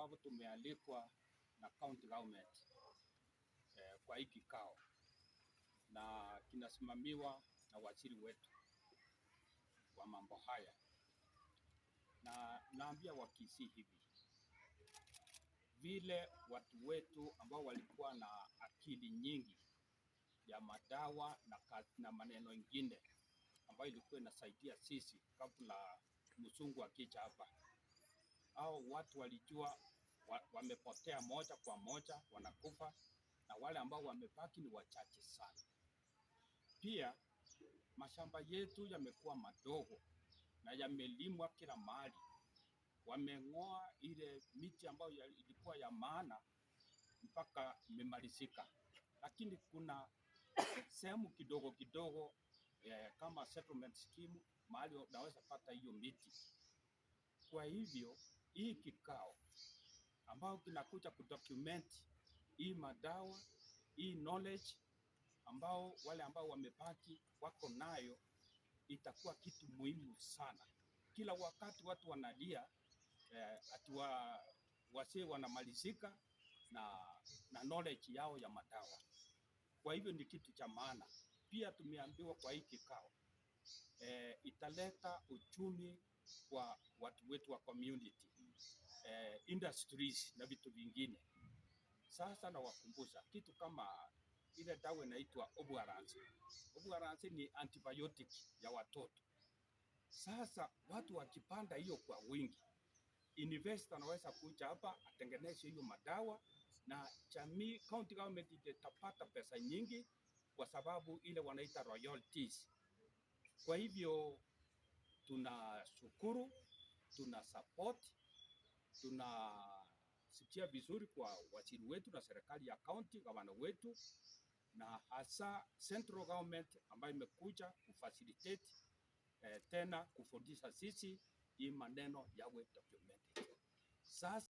sababu tumealikwa na county government kwa hii kikao na kinasimamiwa na waziri wetu wa mambo haya, na naambia Wakisii hivi vile watu wetu ambao walikuwa na akili nyingi ya madawa na maneno ingine ambayo ilikuwa inasaidia sisi kabla mzungu akija hapa, au watu walijua wamepotea moja kwa moja, wanakufa, na wale ambao wamebaki ni wachache sana. Pia mashamba yetu yamekuwa madogo na yamelimwa kila mahali, wameng'oa ile miti ambayo ilikuwa ya maana mpaka imemalizika, lakini kuna sehemu kidogo kidogo kama settlement scheme mahali unaweza pata hiyo miti. Kwa hivyo hii kikao ambao kinakuja kudocument hii madawa, hii knowledge ambao wale ambao wamebaki wako nayo, itakuwa kitu muhimu sana. Kila wakati watu wanalia ati wasee wanamalizika na knowledge yao ya madawa. Kwa hivyo ni kitu cha maana. Pia tumeambiwa kwa hii kikao italeta uchumi kwa watu wetu wa community, industries na vitu vingine. Sasa nawakumbusha kitu kama ile dawa inaitwa Obuaransi. Obuaransi ni antibiotic ya watoto. Sasa watu wakipanda hiyo kwa wingi, investor anaweza kuja hapa atengeneze hiyo madawa na jamii, county government itapata pesa nyingi kwa sababu ile wanaita royalties. Kwa hivyo tunashukuru, tuna support, tunasikia vizuri kwa waziri wetu na serikali ya county, gavana wetu na hasa central government ambayo imekuja kufacilitate tena kufundisha sisi hii maneno yawe documented. Sasa